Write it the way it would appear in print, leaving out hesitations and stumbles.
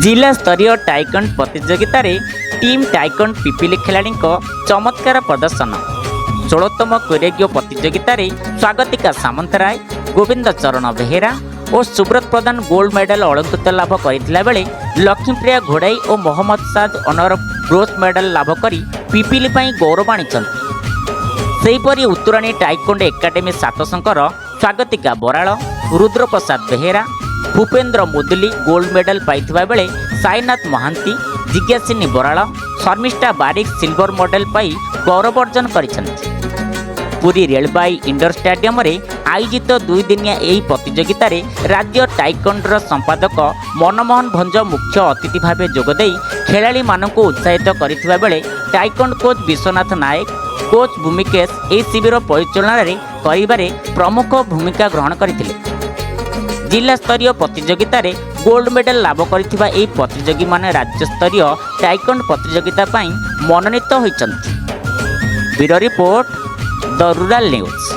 ଜିଲ୍ଲା ସ୍ତରୀୟ ଟାଇକଣ୍ଡ ପ୍ରତିଯୋଗିତାରେ ଟିମ୍ ଟାଇକଣ୍ଡ ପିପିଲି ଖେଳାଳିଙ୍କ ଚମତ୍କାର ପ୍ରଦର୍ଶନ। 16ତମ କୋରେଗିଓ ପ୍ରତିଯୋଗିତାରେ ସ୍ୱାଗତିକା ସାମନ୍ତରାୟ, ଗୋବିନ୍ଦ ଚରଣ ବେହେରା ଓ ସୁବ୍ରତ ପ୍ରଧାନ ଗୋଲ୍ଡ ମେଡାଲ ଅଳଙ୍କୃତ ଲାଭ କରିଥିଲା ବେଳେ ଲକ୍ଷ୍ମୀପ୍ରିୟା ଘୋଡ଼ାଇ ଓ ମହମ୍ମଦ ସାଦ ଅନର ବ୍ରୋଞ୍ଜ ମେଡାଲ ଲାଭ କରି ପିପିଲି ପାଇଁ ଗୌରବ ଆଣିଛନ୍ତି। ସେହିପରି Uttarani taekwondo academy Satasankar Swagatika Baral, Rudraprasad Behera, Bhupendra Muduli gold medal ପାଇଥିବା ବେଳେ ସାଇନାଥ ମହାନ୍ତି, ଜିଜ୍ଞାସିନୀ ବରାଳ, ଶର୍ମିଷ୍ଠା ବାରିକ ସିଲଭର ମେଡାଲ ପାଇ ଗୌରବ ଅର୍ଜନ କରିଛନ୍ତି। ପୁରୀ ରେଳବାଇ ଇଣ୍ଡୋର ଷ୍ଟାଡିୟମରେ ଆୟୋଜିତ ଦୁଇଦିନିଆ ଏହି ପ୍ରତିଯୋଗିତାରେ ରାଜ୍ୟ ଟାଇକଣ୍ଡର ସମ୍ପାଦକ ମନମୋହନ ଭଞ୍ଜ ମୁଖ୍ୟ ଅତିଥି ଭାବେ ଯୋଗଦେଇ ଖେଳାଳିମାନଙ୍କୁ ଉତ୍ସାହିତ କରିଥିବା ବେଳେ taekwondo coach Vishwanath Nayak, coach ଭୂମିକେଶ ଏହି ଶିବିର ପରିଚାଳନାରେ କରିବାରେ ପ୍ରମୁଖ ଭୂମିକା ଗ୍ରହଣ କରିଥିଲେ। ଜିଲ୍ଲାସ୍ତରୀୟ ପ୍ରତିଯୋଗିତାରେ ଗୋଲ୍ଡ ମେଡାଲ ଲାଭ କରିଥିବା ଏହି ପ୍ରତିଯୋଗୀମାନେ ରାଜ୍ୟସ୍ତରୀୟ ଟାଇକଣ୍ଡ ପ୍ରତିଯୋଗିତା ପାଇଁ ମନୋନୀତ ହୋଇଛନ୍ତି। Bureau report, the rural news.